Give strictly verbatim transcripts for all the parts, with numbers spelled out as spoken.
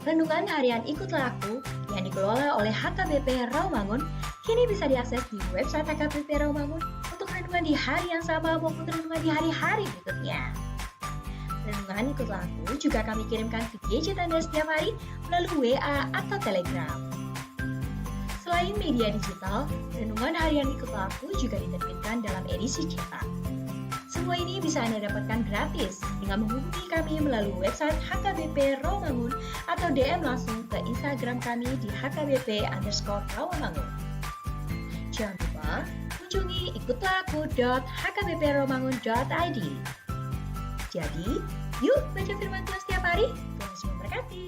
Renungan harian Ikutlah Aku yang dikelola oleh H K B P Rawamangun kini bisa diakses di website H K B P Rawamangun untuk renungan di hari yang sama maupun renungan di hari-hari berikutnya. Renungan Ikutlah Aku juga kami kirimkan ke gadget Anda setiap hari melalui W A atau Telegram. Selain media digital, renungan harian Ikutlah Aku juga diterbitkan dalam edisi cetak. Semua ini bisa Anda dapatkan gratis dengan menghubungi kami melalui website H K B P Rawamangun atau D M langsung ke Instagram kami di H K B P underscore Rawamangun. Jangan lupa kunjungi ikutlah aku dot H K B P rawamangun dot I D. Jadi, yuk baca firman Tuhan setiap hari. Tuhan Yesus memberkati.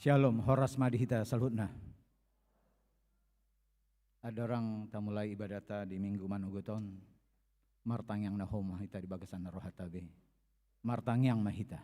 Syalom, horas ma di hita saluhutna. Andorang tamulai ibadatta di minggu manogot on, martangiang na hohom ma hita di bagasan rohanta be. Martangiang ma hita.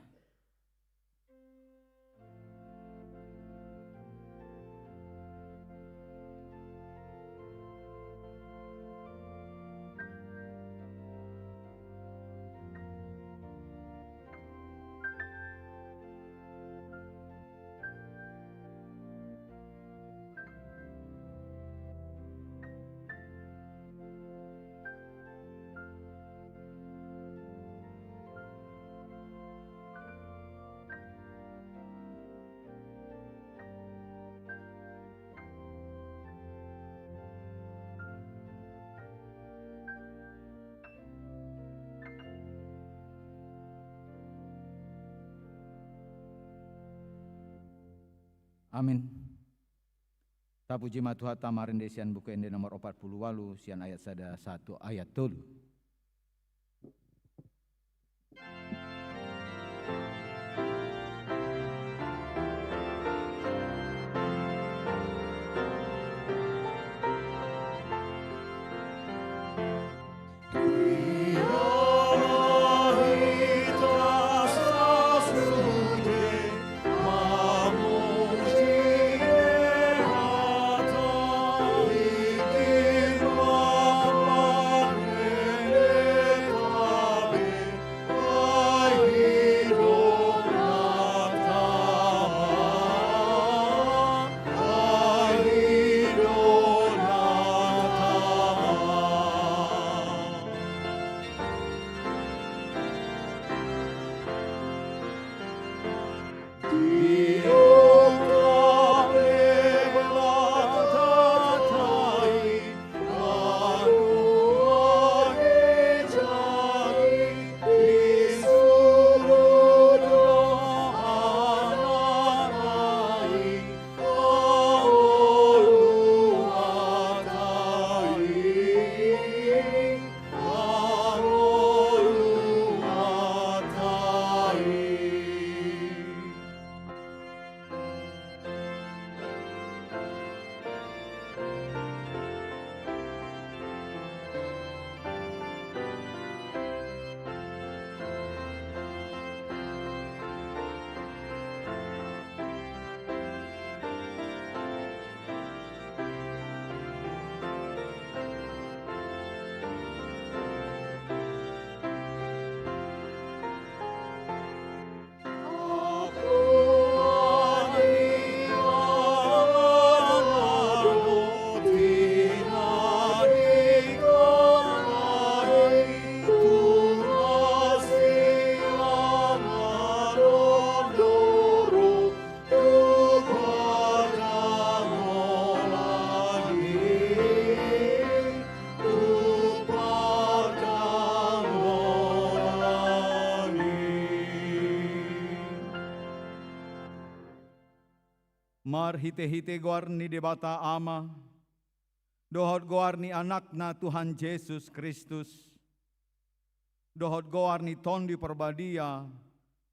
Amin. Tapuji ma Tuhanta marende sian Buku Ende nomor opat pulu ualu, sian ayat sada sahat tu ayat tolu. Marhitehite goar ni Debata Ama, dohot goar ni Anakna Tuhan Jesus Kristus, dohot goar ni Tondi Parbadia,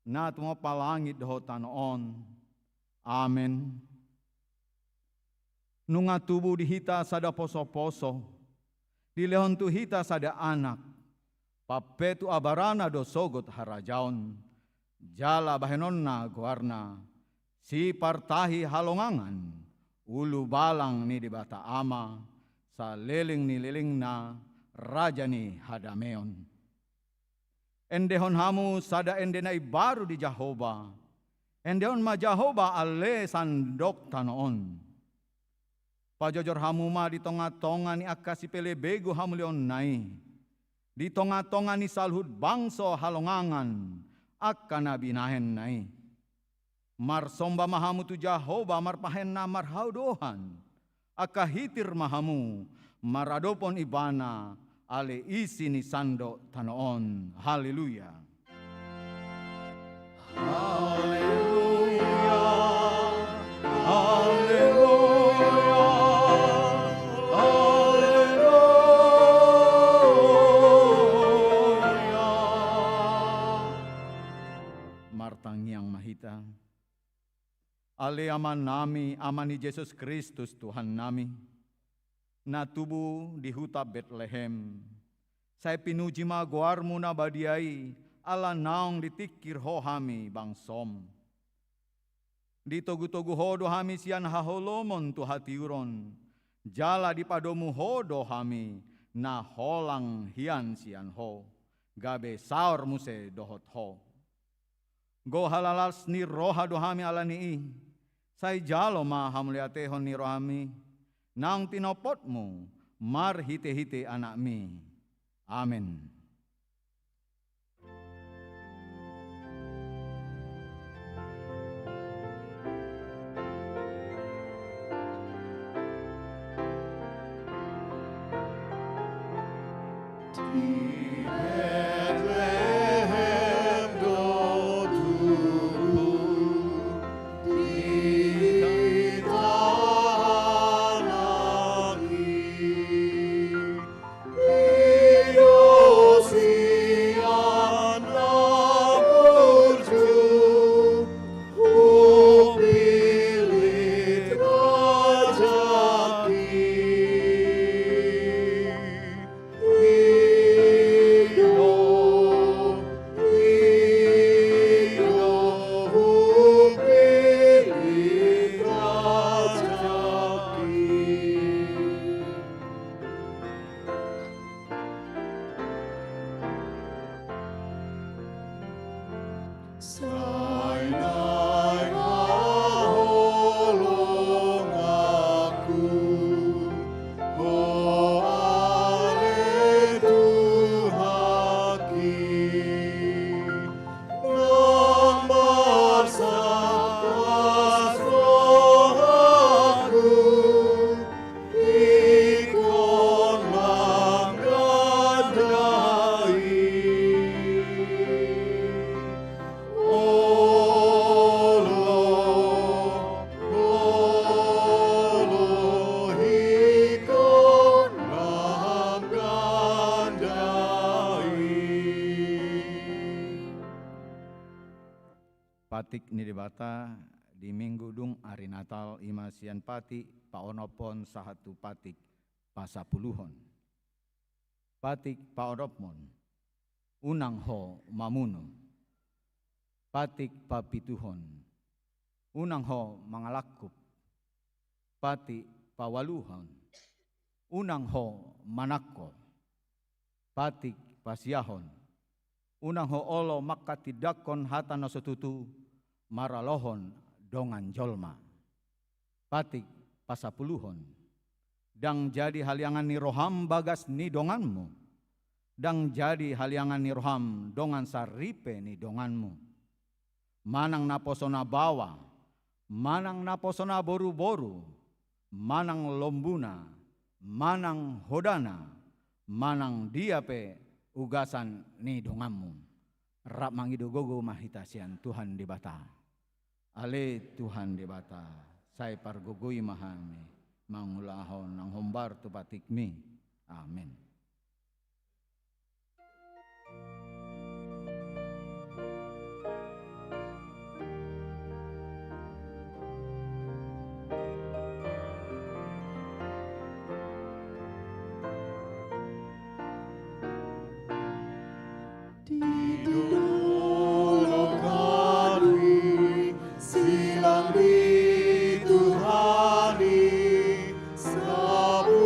na tumompa langit dohot tano on. Amen. Nunga tubu di hita sada posoposo, dilehon tu hita sada anak, pampetu abarana do sogot harajaon, jala bahenonna goarna, Sipartahi Halongangan, Ulubalang ni Debata Ama, saleleng ni lelengna, Raja ni Hadameon. Endehon hamu sada ende na imbaru di Jahowa, endehon ma Jahowa ale sandok tano on. Pajojor hamu ma di tongatonga ni angka sipelebegu hamulionna i, di tongatonga ni saluhut bangso halongangan angka na binahenna i. Marsomba ma hamu tu Jahowa marpahen na marhadodohan, angka hitir ma hamu maradophon Ibana ale isi ni sandok tano on. Haleluya. Haleluya. Haleluya. Haleluya. Martangiang ma hita. Ale Amanami, Ama ni Jesus Kristus Tuhannami, na tubu di huta Betlehem, sai pinuji ma goarmu na badia i, ala naung ditingkir ho hami bangsom. Ditogutogu ho do hami sian haholomon tu hatiuron, jala dipadomu ho do hami na holang hian sian ho, gabe saor muse dohot ho. Gogo las ni roha do hami ala ni i, sai jalo ma hamauliatehon ni rohami, naung tinopotmu marhitehite Anakmi. Amen. Sai naeng ma holonganku, ho ale Tuhanki, nang marsangkap rohangku, ingkon manggandai. Olo, olo, ingkon manggandai. Patik ni Debata di Minggu dung ari Natal i ma sian patik paonomhon sahat tu patik pasapuluhon. Patik paonomhon, unang ho mamunu. Patik papituhon, unang ho mangalangkup. Patik paualuhon, unang ho manangko. Patik pasiahon, unang ho olo manghatindanghon hata na so tutu maralohon dongan jolma. Patik pasapuluhon, ndang jadi haliangan ni roham bagas ni donganmu, ndang jadi haliangan ni roham dongan saripe ni donganmu. Manang naposona baoa, manang naposona boruboru, manang lombuna, manang hodana, manang dia pe ugasan ni donganmu. Rap mangido gogo ma hita sian Tuhan Debata. Ale Tuhan Debata, sai pargogoi ma hami mangulahon na hombar tu patikmi. Amen. Di dolok Kalvari silang di Tuhan i, saputar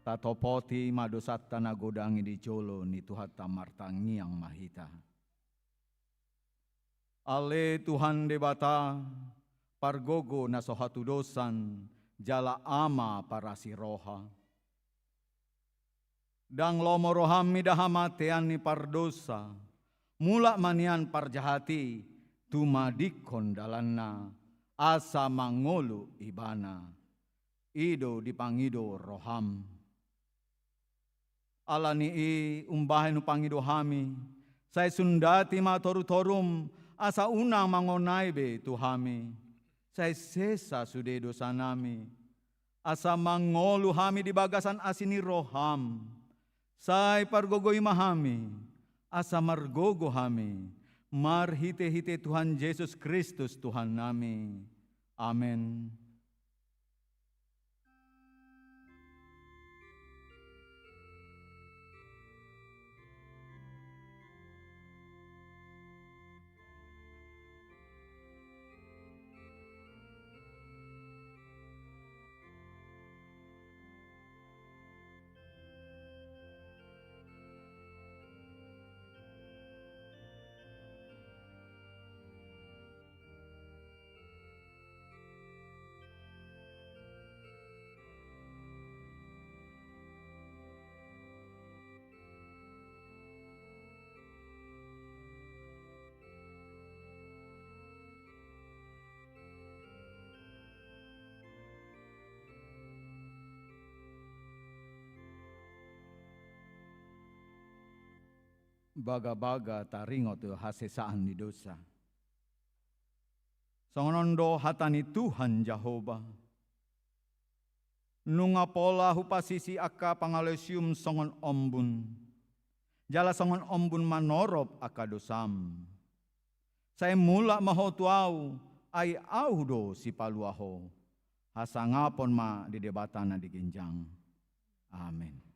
Tatopoti ma dosanta na godang i di jolo ni Tuhanta, martangiang ma hita. Ale Tuhan Debata, pargogo na so hatudosan, jala Ama parasi roha. Ndang lomo roham mida hamatean ni pardosa, mulak ma nian parjahat i tumadingkon dalanna, asa mangolu ibana. I do dipangido roham. Ala ni i umbahen hupangido hami, sai sundati ma torutorum, asa unang mangonai be tu hami. Sai sesa sude dosanami, asa mangolu hami di bagasan asi ni roham. Sai pargogoi ma hami, asa margogo hami, marhitehite Tuhan Jesus Kristus Tuhannami. Amen. Bagabaga taringot tu hasesaan ni dosa. Songon on do hata ni Tuhan Jahowa: Nunga pola hupasisi angka pangalaosium songon ombun, jala songon ombun manorop angka dosam. Sai mulak ma ho tu Ahu, ai Ahu do Sipalua ho. Hasangapon ma di Debata na di ginjang. Amen.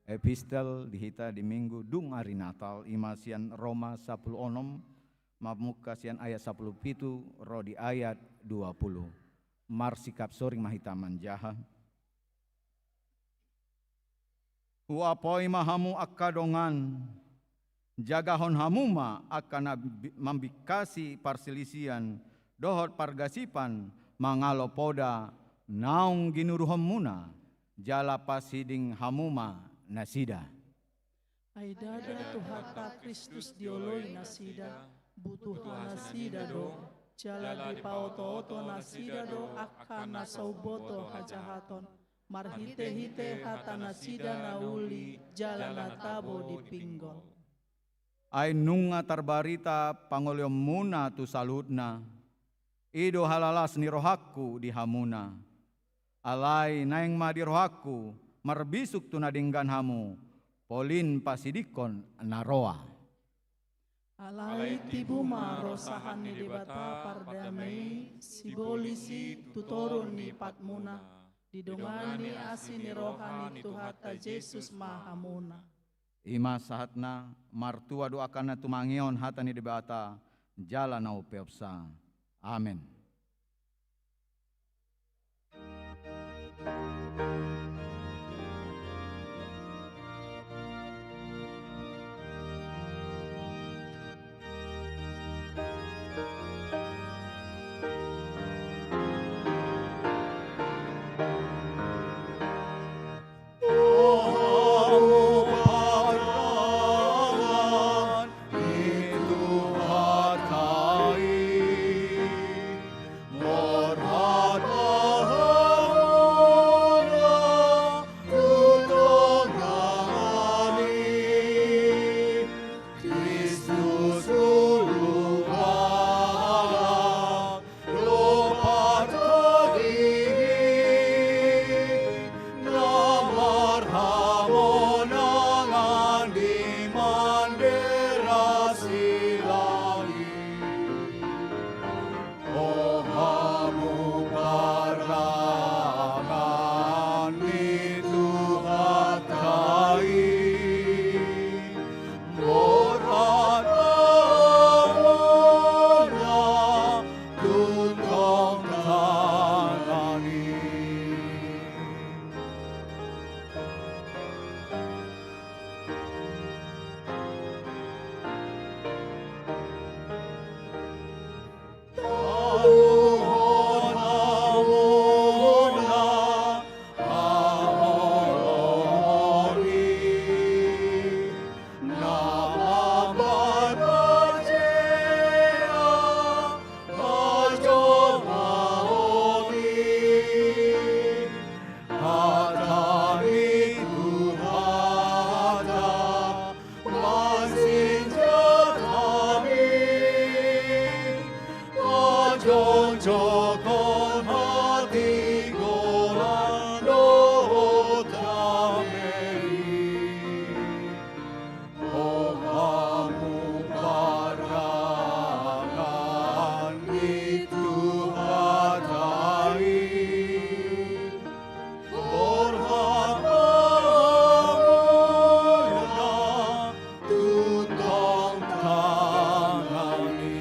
Epistel di hita di Minggu dung ari Natal, i ma sian Roma sampulu onom, mamungka sian ayat sampulu pitu ro di ayat dua pulu. Marsikap soring ma hita manjaha. Huapoi ma hamu angka dongan, jagahon hamu ma angka na bi-, mambingkasi parselisian dohot pargasipan mangalo poda naung ginuruhonmuna, jala pasiding hamu ma nasida. Ai ndada Tuhanta Kristus dioloi nasida, butuha nasida do, jala dipaotooto nasida do angka na so umboto hajahaton, marhitehite hata nasida na uli jala na tabo di pinggol. Ai nunga tarbarita pangolionmuna tu saluhutna, i do halalas ni rohangku di hamuna. Alai naeng ma di rohangku marbisuk tu na denggan hamu, polin pasidingkon na roa. Alai tibu ma ro sahat ni Debata pardamei i, sibolis i tu toru ni patmuna, didongani asi ni roha ni Tuhanta Jesus ma hamuna. I ma sahatna. Martua do angka na tumangihon hata ni Debata jala na umpeopsa. Amen. Kristus Hulung halak, do partogi, na marhamonangan di mandera silang i. O hamu parangan ni Tuhanta i, borhat ma hona tu tongtong i. Hata ni Tuhanta mansinjak hami, pajongjongkon hatigoran dohot damei. O hamu parangan ni Tuhanta i, borhat ma hona tu tongtong i.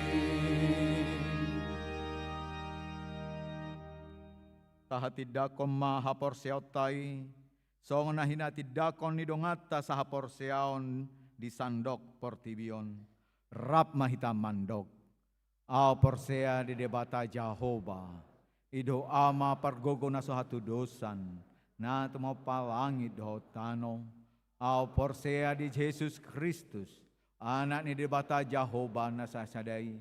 Tahatindangkon ma haporseaonta i, songon na hinatindangkon ni donganta sahaporseaon di sandok portibi on. Rap ma hita mandok. Ahu porsea di Debata Jahowa, i do Ama pargogo na so hatudosan, na tumompa langit dohot tano. Ahu porsea di Jesus Kristus, Anak ni Debata Jahowa na sasada i,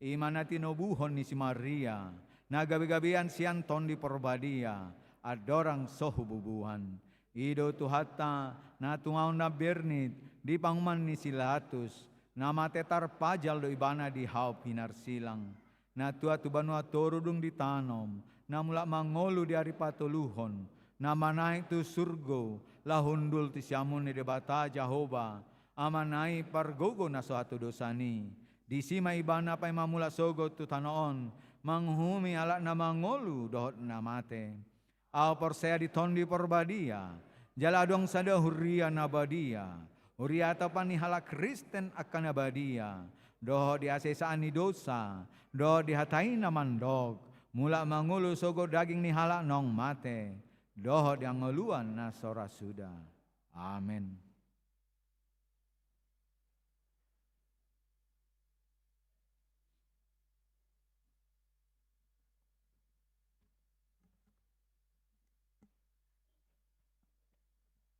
i ma na tinobuhon ni si Maria, na gabegabean sian Tondi Porbadia, andorang so hububuhan. I do Tuhanta, na tungaon na bernit di panguhuman ni si Latus, na mate tarpajal do Ibana di hau pinarsilang. Na tua tu banua toru dung ditanom, na mulak mangolu di ari patoluhon, na manaek tu surgo, laho hundul tu siamun ni Debata Jahowa, Amana i pargogo na so hatudosan i. Disi ma Ibana paima mulak sogot tu tano on, manguhumi halak na mangolu dohot na mate. Ahu porsea di Tondi Porbadia, jala adong sada huria na badia, huria atopan ni halak Kristen angka na badia, dohot di hasesaan ni dosa, dohot di hata i na mandok, mulak mangolu sogot daging ni halak naung mate, dohot di hangoluan na so ra suda. Amen.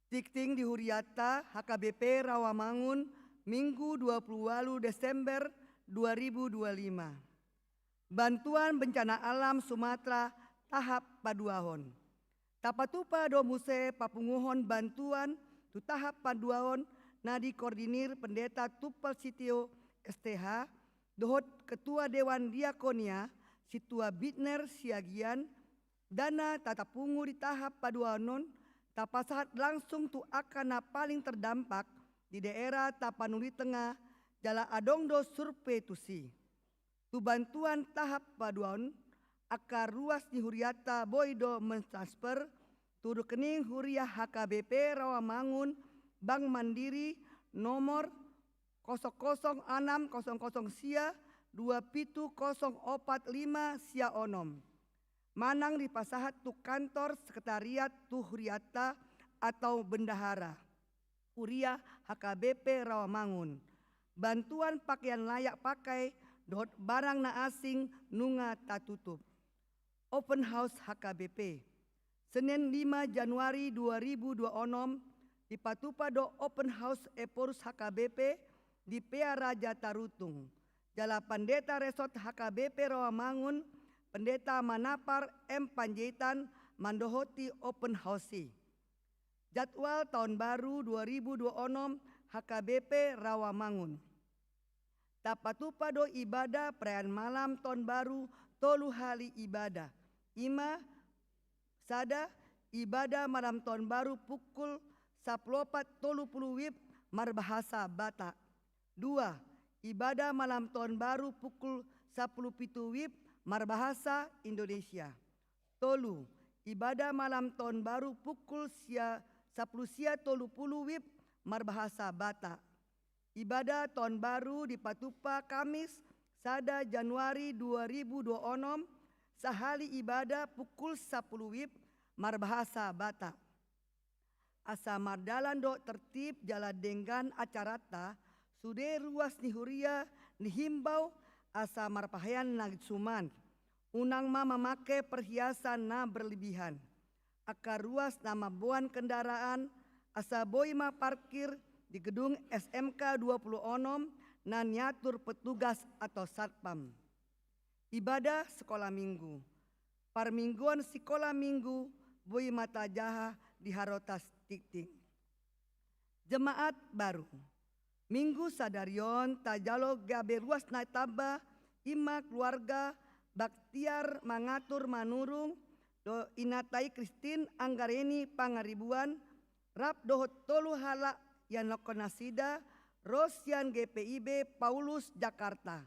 Tingting di huriata H K B P Rawamangun, Minggu dua puluh walu Desember dua ribu dua lima. Bantuan bencana alam Sumatera tahap paduahon. Tapatupa do muse papunguhon bantuan tu tahap paduahon na dikoordinir Pendeta Tumpal Sitio S T H dohot Ketua Dewan Diakonia Sintua Bitner Siagian. Dana na tapungu di tahap paduahon on tapasahat langsung tu angka na paling terdampak di daerah Tapanuli Tengah, jala adong do survei tusi. Tu bantuan tahap paduahon, angka ruas ni huriata boi do mentransfer tu rekening huria H K B P Rawamangun, Bank Mandiri, nomor kosong kosong anam kosong kosong sia dua pitu kosong opat lima sia onom, manang dipasahat tu kantor sekretariat tu huriata atau bendahara huria H K B P Rawamangun. Bantuan pakaian layak pakai dohot barang na asing nunga tatutup. Open House H K B P. Senin lima Januari dua ribu dua onom, dipatupa do Open House Ephorus H K B P di Pea Raja Tarutung. Jala Pandeta Resort H K B P Rawamangun, Pendeta Manapar M Panjaitan mandohoti Open House i. Jadwal taon baru dua ribu dua onom H K B P Rawamangun. Tapatupa do ibadah perayaan malam taon baru tolu hali ibadah. Ima, sada, ibadah malam taon baru pukul sapulu opat tolu pulu wib marbahasa Batak. Dua, ibadah malam taon baru pukul sapulu pitu wib marbahasa Indonesia. Tolu, ibadah malam taon baru pukul sia, sapulu sia tolu pulu wib marbahasa Batak. Ibadah taon baru dipatupa Kamis, sada Januari dua ribu dua onom, sahali ibadah pukul sapulu wib marbahasa Batak. Asa mardalan dohot tertib jala denggan acaranta, sude ruas ni huria dihimbau asa marpakaian na suman. Unang ma mamake perhiasan na berlebihan. Angka ruas na mamboan kendaraan asa boi ma parkir di gedung S M K dua pulu onom na niatur petugas atau satpam. Ibadah sekolah minggu. Parmingguon sikola minggu boi ma tajaha di harotas tingting. Jemaat baru. Minggu sadari on tajalo gabe ruas na tamba, ima keluarga Baktiar Mangatur Manurung dohot inanta i Christine Anggareni Pangaribuan, rap dohot tolu halak ianakhon nasida, ro sian G P I B Paulus Jakarta.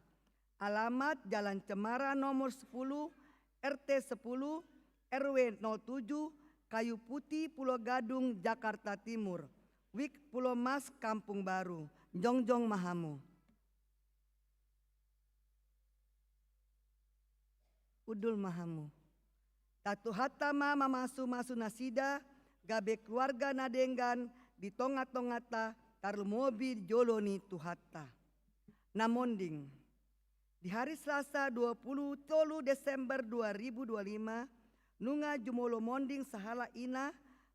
Alamat Jalan Cemara nomor sepuluh, R T sepuluh, R W nol tujuh, Kayu Putih, Pulo Gadung, Jakarta Timur. Wijk Pulo Mas, Kampung Baru. Jongjong ma hamu. Hundul ma hamu. Tuhanta ma mamasumasu nasida gabe keluarga na denggan di tongatonganta, tarlumobi di jolo ni Tuhanta. Na monding. Di hari Selasa dua puluh tolu Desember dua ribu dua lima, nunga jumolo monding sahalak ina,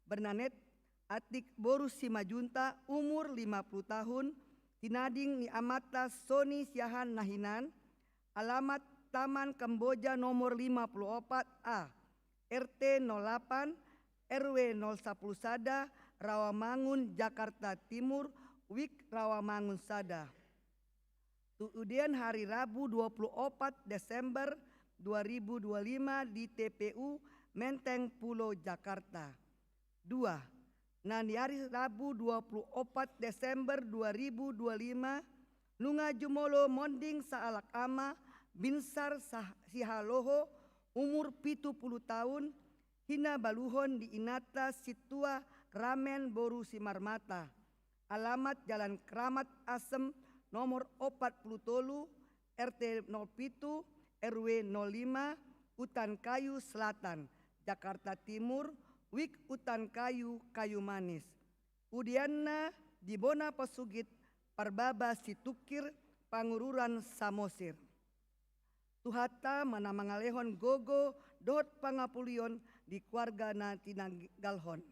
Bernadette Atik boru Simanjuntak, umur lima puluh tahun, tinading ni amanta Soni Siahaan na hinan, alamat Taman Kamboja nomor lima puluh opat A, R T nol delapan, R W nol sapuluh sada, Rawamangun, Jakarta Timur, Wijk Rawamangun sada. Tu udean hari Rabu dua puluh opat Desember dua ribu dua lima di T P U Menteng Pulo Jakarta. Dua, na di hari Rabu dua puluh opat Desember dua ribu dua lima, nunga jumolo monding sahalak ama, Binsar Sah-, Sihaloho, umur pitu puluh tahun, hinabaluhon di inanta Sintua Ramen boru Simarmata. Alamat Jalan Keramat Asem nomor opat puluh tolu, R T nol pitu, R W nol lima, Utan Kayu Selatan, Jakarta Timur, Wijk Utan Kayu, Kayu Manis. Udeanna di bona pasugit parbaba Situngkir, Pangururan, Samosir. Tuhanta ma na mangalehon gogo dohot pangapulion di keluarga na tinanggalhon.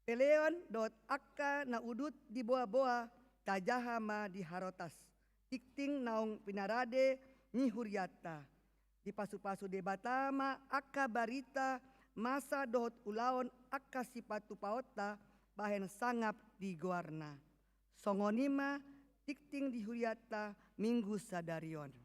Peleon dohot angka na udut diboa-boa tajaha ma di harotas, tingting naung pinarade ni hurianta. Dipasupasu Debata ma angka barita masa dohot ulaon angka sipatupaonta bahen sangap di goarna. Songon i ma tingting di hurianta Minggu sadari on.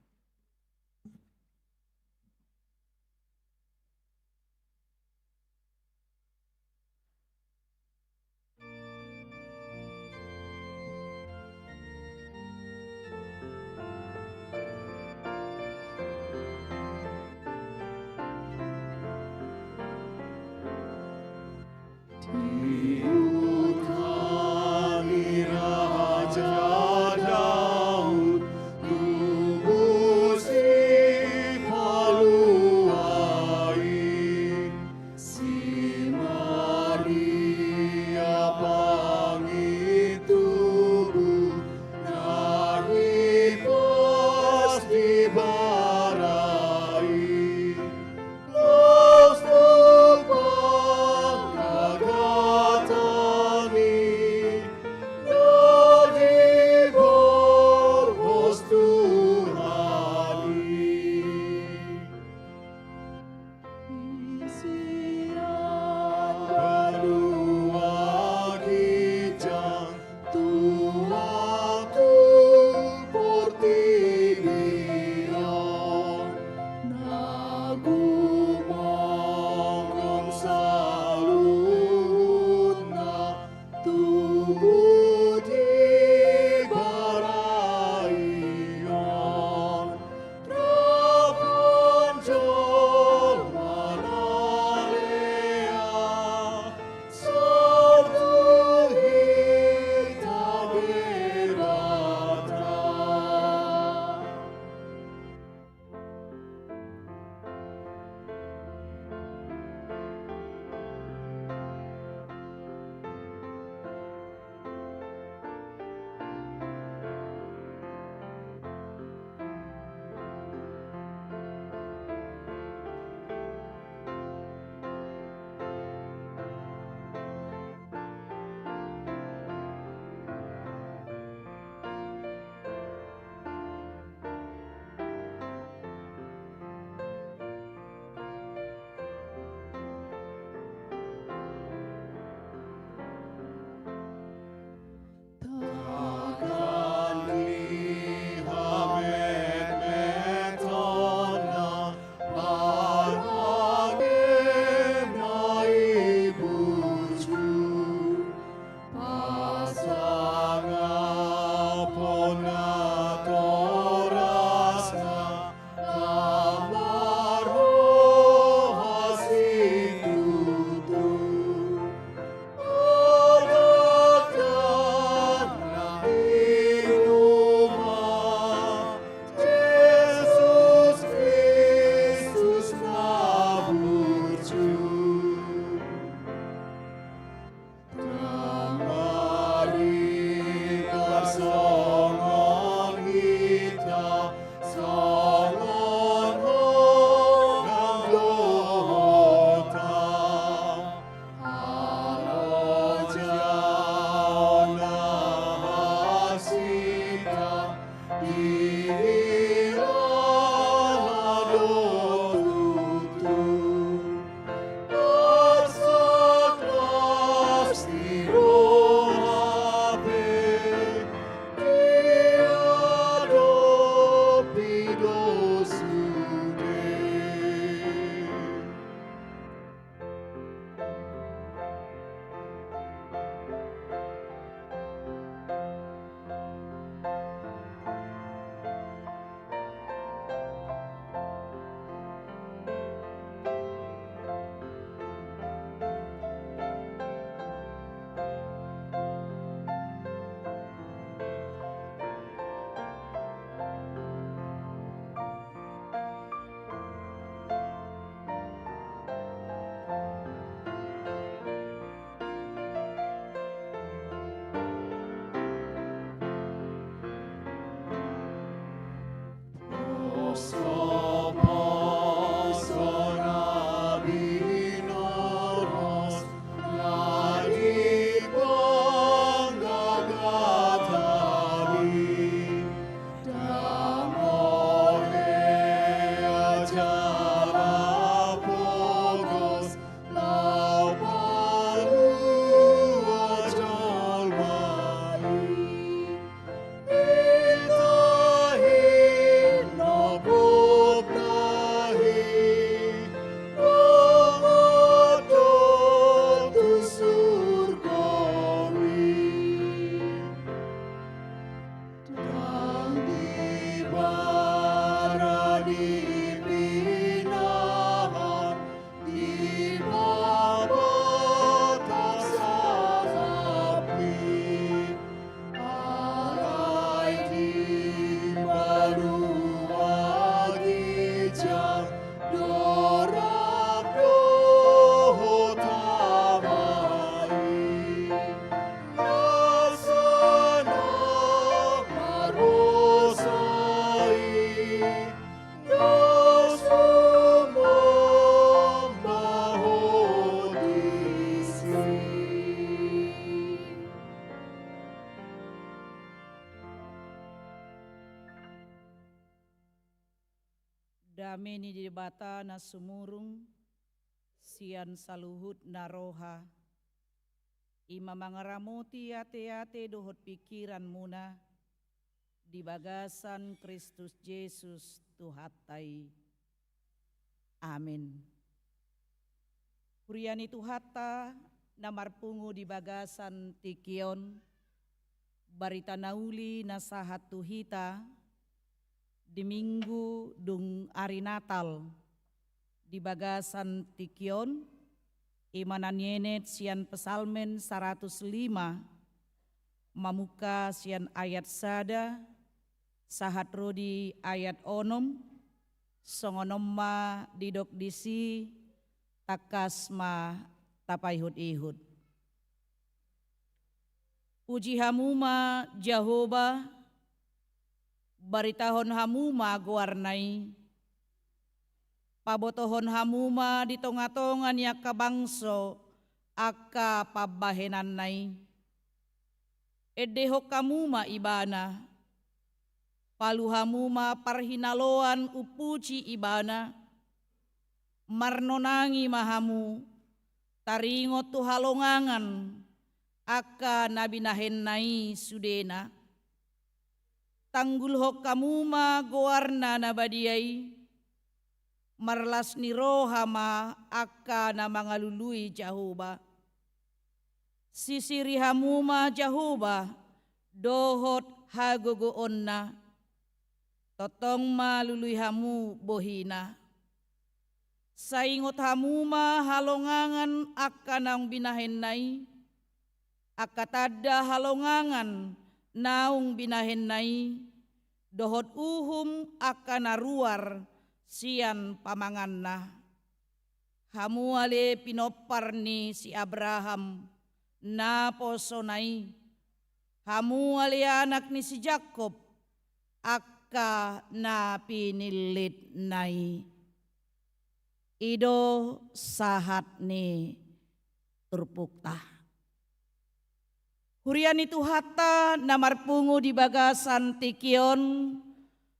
Ni Debata na sumurung sian saluhutna roha, i ma mangaramoti ateate dohot pingkiranmuna di bagasan Kristus Jesus Tuhanta i. Amin. Huria ni Tuhanta na marpungu di bagasan tingki on, barita na uli na sahat tu hita di Minggu dung ari Natal di bagasan tingki on, i ma na nienet sian Psalmen saratus lima, mamungka sian ayat sada sahat ro di ayat onom. Songon on ma didok disi, tangkas ma tapaihut-ihut. Puji hamu ma Jahowa, baritahon hamu ma goarna i, pabotohon hamu ma di tonga-tonga ni angka bangso angka pambahenanna i. Endehon hamu ma Ibana, palu hamu ma parhinaloan umpuji Ibana. Marnonangi ma hamu, taringot tu halongangan angka na binahenna i sudena. Tanggulhon hamu ma goarna na badia i, marlas ni roha ma angka na mangalului Jahowa. Sisiri hamu ma Jahowa dohot hagogoonna, tongtong ma lului hamu bohina. Sai ingot hamu ma halongangan angka naung binahenna i, angka tanda halongangan naung binahenna i, dohot uhum angka na ruar sian pamanganna. Hamu ale pinompar ni si Abraham naposona i, hamu ale anak ni si Jakkob angka na pinillitna i. I do sahat ni turpukta. Huria ni Tuhanta na marpungu di bagasan tingki on,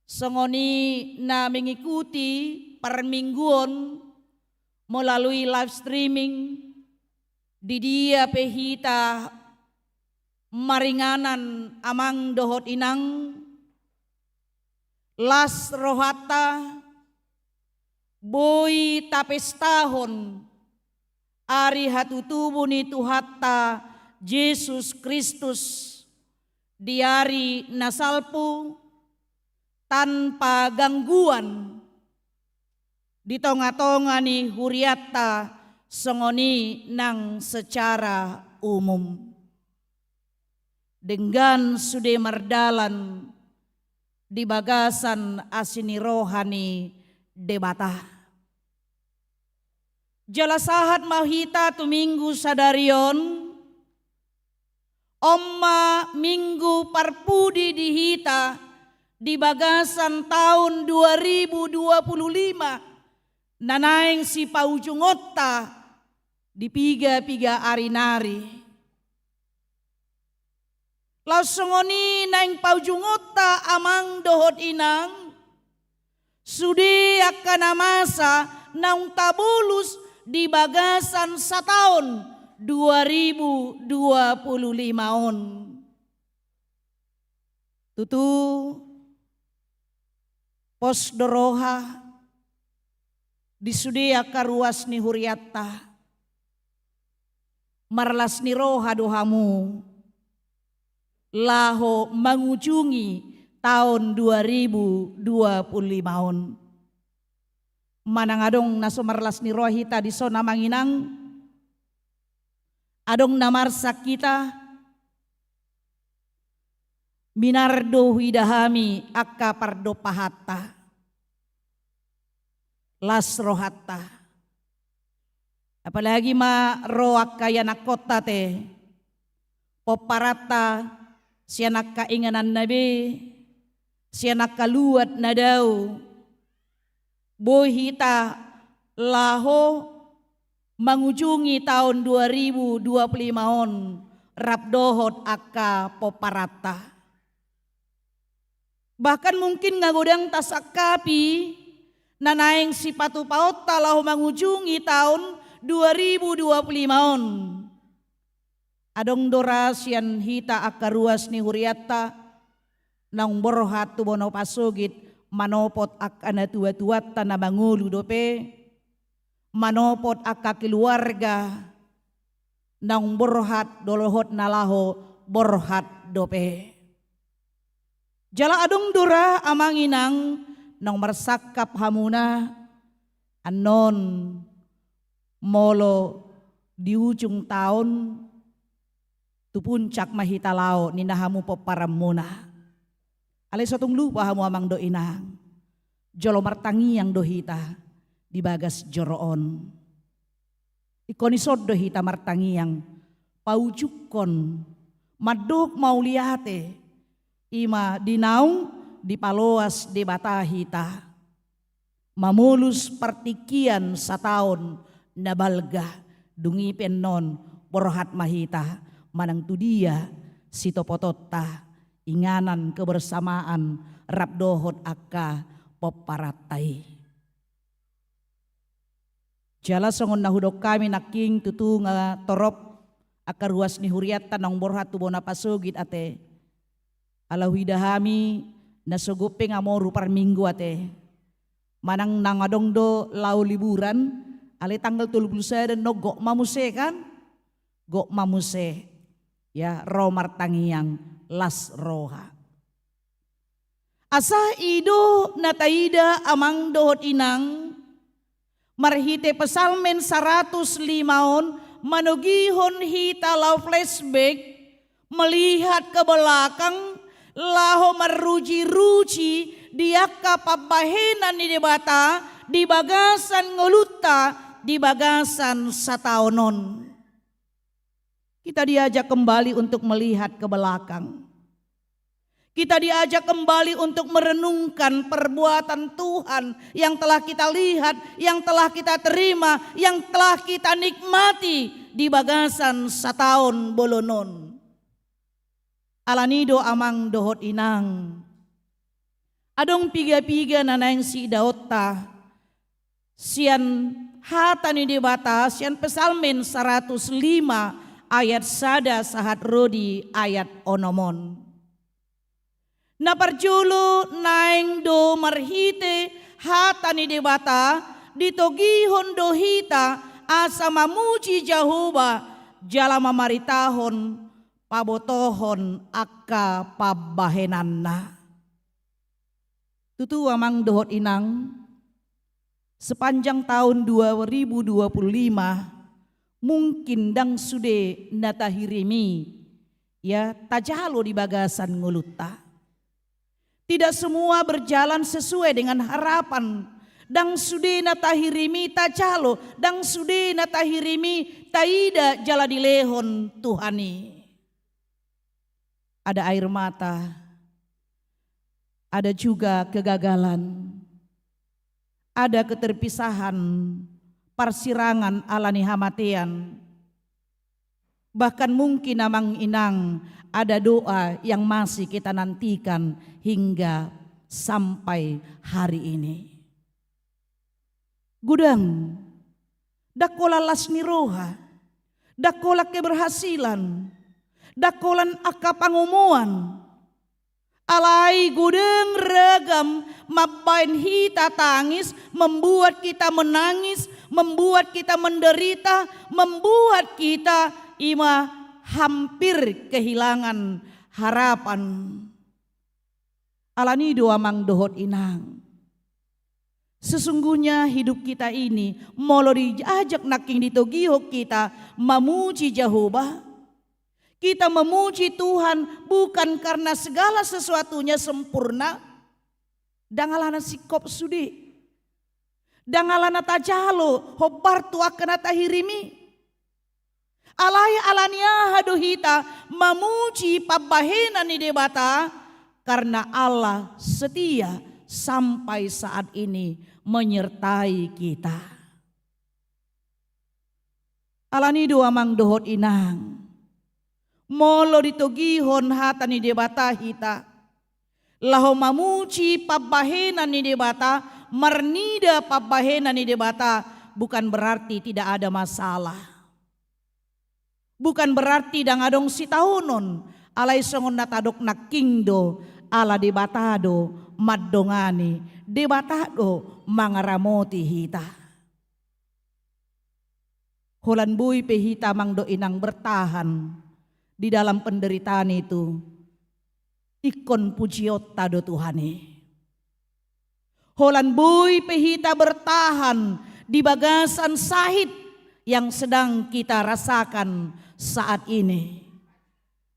songon i na mengikuti parmingguon melalui live streaming, di dia pe hita maringanan amang dohot inang, las rohanta, boi tapestahon ari hatutubu ni Tuhanta Jesus Kristus di ari na salpu tanpa gangguan di tonga-tonga ni hurianta songon i nang secara umum. Denggan sude mardalan di bagasan asi ni roha ni Debata. Jala sahat ma hita tu Minggu sadari on, on ma Minggu parpudi di hita di bagasan taon dua ribu dua puluh lima, na naeng sipaujungonta di piga-piga ari nari. Laos songon i naeng paujungonta amang dohot inang, sude angka na masa naung tabolus di bagasan sataon dua ribu dua puluh lima on. Tutu pos do roha di sude angka ruas ni hurianta. Marlas ni roha do hamu laho mangujungi taon dua ribu dua puluh lima on. Manang adong na so marlas ni roha hita dison amang inang, adong na marsak hita, minar do huida hami angka pardompahanta. Las rohanta. Apalagi ma ro angka ianakkonta te, pomparanta, sian angka ingananna be, sian angka luat na dao, boi hita laho mangujungi taon dua ribu dua puluh lima on rap dohot angka pomparanta. Bahkan mungkin nga godang tasangkapi na naeng sipatupaonta laho mangujungi taon dua ribu dua puluh lima on. Adong do ra sian hita angka ruas ni hurianta naung borhat tu bona pasogit, manopot angka natuatuanta na mangolu dope, manopot angka keluarga naung borhat dohot na laho borhat dope. Jala adong do ra amang inang naung marsangkap hamuna, annon molo di ujung taon tu puncak ma hita laho ninna hamu pomparanmuna. Alai so tung lupa hamu amang dohot inang, jolo martangiang do hita di bagas joro on. Ingkon dison do hita martangiang, paujungkon mandok mauliate, i ma di naung dipaloas Debata hita mamolus partingkian sataon na balga. Dung i pe annon borhat ma hita manang tu dia sitopotonta, inganan kebersamaan rap dohot angka pomparanta i. Jala songon na hudok hami nangkin, tutu nga torop angka ruas ni hurianta naung borhat tu bona pasogit ate. Ala huida hami na so gope nga moru parminggu ate. Manang naung adong do laho liburan, alai tanggal tolu pulu sada annon gok ma muse kan? Gok ma muse. Ya, ro martangiang las roha. Asa i do na taida amang dohot inang, marhite Psalmen saratus lima on manogihon hita laho flashback, melihat ke belakang, laho maruji-ruji di angka pambahenan ni Debata di bagasan ngolunta, di bagasan sataon on. Kita diajak kembali untuk melihat ke belakang. Kita diajak kembali untuk merenungkan perbuatan Tuhan yang telah kita lihat, yang telah kita terima, yang telah kita nikmati di bagasan sataon bolon on. Alani do amang dohot inang, adong piga-piga na naeng siidaonta sian hata ni Debata, sian Psalmen saratus lima ayat sada sahat ro di ayat onom on. Na parjolo naeng do marhite hata ni Debata ditogihon do hita asa mamuji Jahowa jala mamaritahon pabotohon angka pambahenanna. Tutu amang dohot inang, sepanjang tahun dua ribu dua puluh lima mungkin ndang sude na tahirimi, ya, tajalo di bagasan ngolunta. Tidak semua berjalan sesuai dengan harapan. Ndang sude na tahirimi tajalo, ndang sude na tahirimi taida jala dilehon Tuhan i. Ada air mata, ada juga kegagalan, ada keterpisahan, parsirangan alani hamatean. Bahkan mungkin amang inang ada doa yang masih kita nantikan hingga sampai hari ini. Godang, ndang holan las ni roha, ndang holan keberhasilan, ndang holan angka pangomoan. Alai godang ragam mambahen hita tangis, membuat kita menangis, membuat kita menderita, membuat kita ima hampir kehilangan harapan. Alani do amang dohot inang. Sesungguhnya hidup kita ini, molo diajak nangkin ditogihon kita mamuji Jahowa, kita memuji Tuhan bukan karena segala sesuatunya sempurna, ndang alana singkop sude, ndang alana tajalo hombar tu angka na tahirimi. Alai alani aha do hita mamuji pambahenan ni Debata? Karena Allah setia sampai saat ini menyertai kita. Alani do amang dohot inang, molo ditogihon hata ni Debata hita, laho mamuji pambahenan ni Debata, marnida pambahenan ni Debata, bukan berarti tidak ada masalah. Bukan berarti ndang adong sitaonon, alai songon na tadok nangkin do, ala Debata do mandongani, Debata do mangaramoti hita. Holan boi pe hita amang dohot inang bertahan di dalam penderitaan itu, ingkon pujionta do Tuhan i. Holan boi pe hita bertahan di bagasan sahit yang sedang kita rasakan saat ini.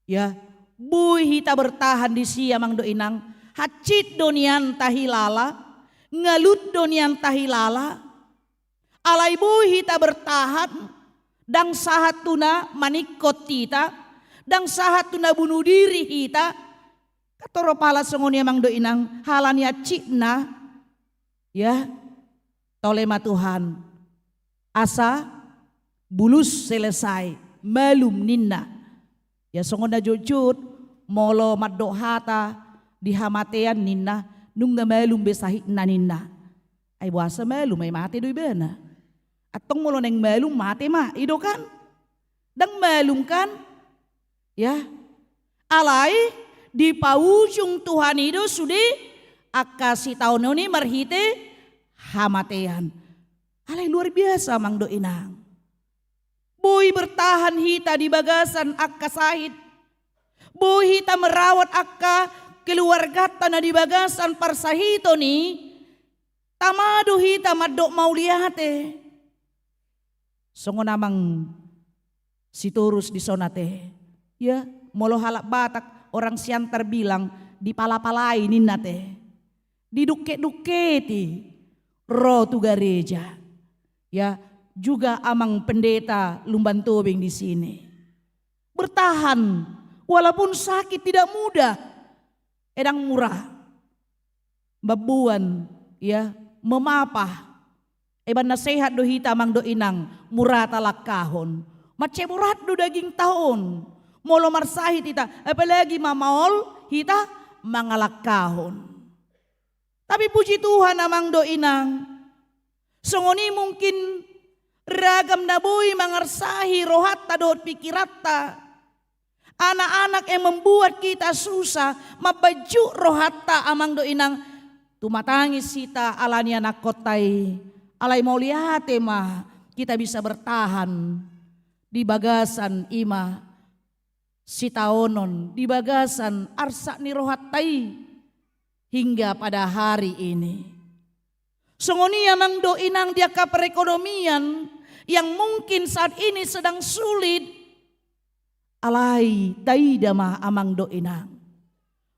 Ya, boi hita bertahan disi amang dohot inang, hansit do nian tahilala, ngalut do nian tahilala, alai boi hita bertahan, ndang sahat tu na maningkot hita, ndang sahat tu na bunuh diri hita. Katorop halak songon i amang dohot inang, halani hansitna, ya, tole ma Tuhan. Asa bulus selesai, malum ninna. Ya songon na jotjot, molo mandok hata di hamatean ninna, nunga malum be sahitna ninna. Ai boasa malum, ai mate do ibana. Antong molo naeng malum mate ma, i do kan? Ndang malum kan? Ya. Alai dipaujung Tuhan i do sude angka sitaonon i marhite hamatean. Alai luar biasa amang dohot inang. Boi bertahan hita di bagasan angka sahit. Boi hita merawat angka keluarganta na di bagasan parsahiton i. Tama do hita mandok mauliate. Songon amang Sitorus dison ate. Ya, molo halak Batak, orang Siantar bilang, dipalapalai ninna ate. Didukket-dukketi ro tu gareja. Ya, juga amang pendeta Lumban Tobing di sini. Bertahan, walaupun sakit tidak mudah. Ndang mura. Mamboan, ya, memapah. Ibaen na sehat do hita amang dohot inang, mura talangkahon. Mansai borat do dagingta on. Molo marsahit hita, apalagi mamaol hita mangalangkahon. Tapi puji Tuhan amang dohot inang. Songon i mungkin ragam na boi mangarsahi rohanta dohot pikiranta. Anak-anak yang membuat kita susah, mambajuk rohanta amang dohot inang. Tumatangis hita alani anakkonta i. Alai mauliate ma kita bisa bertahan di bagasan i ma sitaonon, di bagasan arsak ni rohanta i hingga pada hari ini. Songon i amang dohot inang di angka perekonomian yang mungkin saat ini sedang sulit. Alai taida ma amang dohot inang.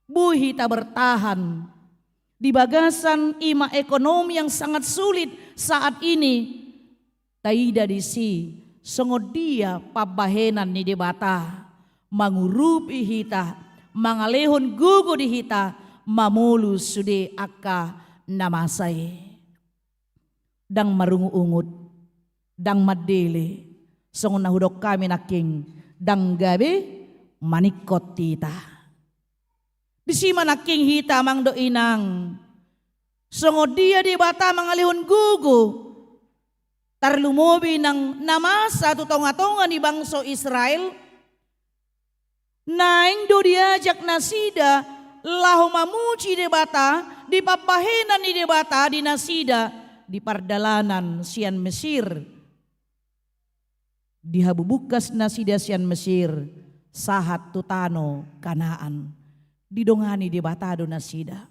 Boi hita bertahan di bagasan i ma ekonomi yang sangat sulit saat ini. Taida disi songon dia pambahenan ni Debata mangurupi hita, mangalehon gogo di hita, mamolus sude angka na masa i. Ndang marungut-ungut, ndang mandele, songon na hudok hami nangkin, ndang gabe maningkot hita. Disi ma nangkin hita amang dohot inang. Songon dia Debata mangalehon gogo. Tarlumobi nang na masa tu tonga-tonga ni bangso Israel. Naeng do diajak nasida laho mamuji Debata di pambahenan ni Debata di nasida di pardalanan sian Mesir. Dihabubungkas nasida sian Mesir, sahat tu tano Kanaan. Didongani Debata do nasida.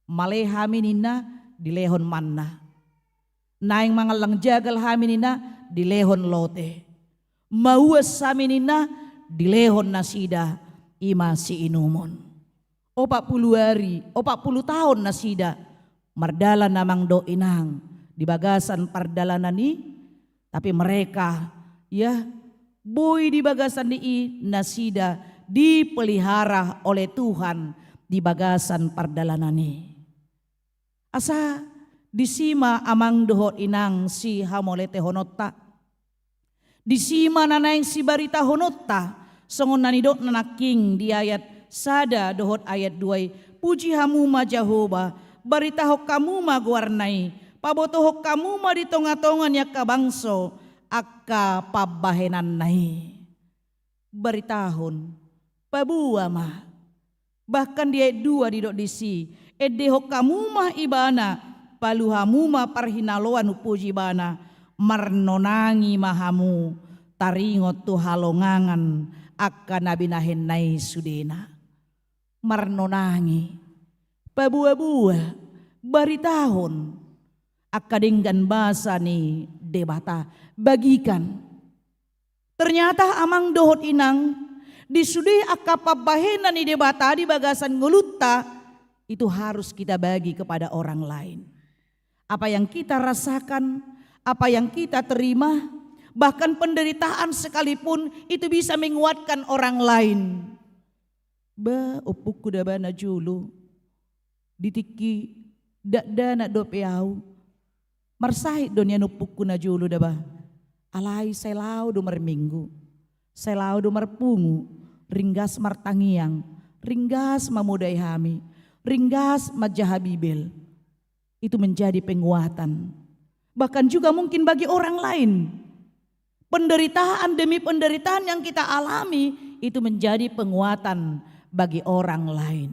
Male hami ninna, dilehon manna. Naeng mangallang jagal hami ninna, dilehon lote. Mauas hami ninna, dilehon nasida, i ma siinumon. Opat pulu ari, opat pulu taon nasida mardalan amang dohot inang di bagasan pardalanan i, tapi mereka, ya, boi di bagasan ni i nasida dipelihara oleh Tuhan di bagasan pardalanan i. Asa disi ma amang dohot inang sihamoletehononta. Disi ma na naeng sibaritahononta, songon na nidokna nangkin di ayat sada dohot ayat dua i, Puji hamu ma Jahowa, baritahon hamu ma goarna i, pabotohon hamu ma di tongatonga ni angka bangso angka pambahenanna i. Baritahon, paboa ma. Bahkan di ayat dua didok disi, endehon hamu ma ibana, palu hamu ma parhinaloan umpuji ibana, marnonangi ma hamu, taringot tu halongangan angka na binahenna i sudena. Marnonangi, paboaboa, baritahon, angka denggan basa ni Debata, bagikan. Ternyata amang dohot inang, di sude angka pambahenan ni Debata di bagasan ngolunta, itu harus kita bagi kepada orang lain. Apa yang kita rasakan, apa yang kita terima, bahkan penderitaan sekalipun itu bisa menguatkan orang lain. Ba, ompungku da ba na jolo. Di tingki dakdanak dope au. Marsahit do nian ompungku na jolo da ba. Alai sai laho do marminggu. Sai laho do marpungu. Ringgas martangiang. Ringgas mamodai hami. Ringgas manjaha Bibel. Itu menjadi penguatan. Bahkan juga mungkin bagi orang lain. Penderitaan demi penderitaan yang kita alami itu menjadi penguatan bagi orang lain.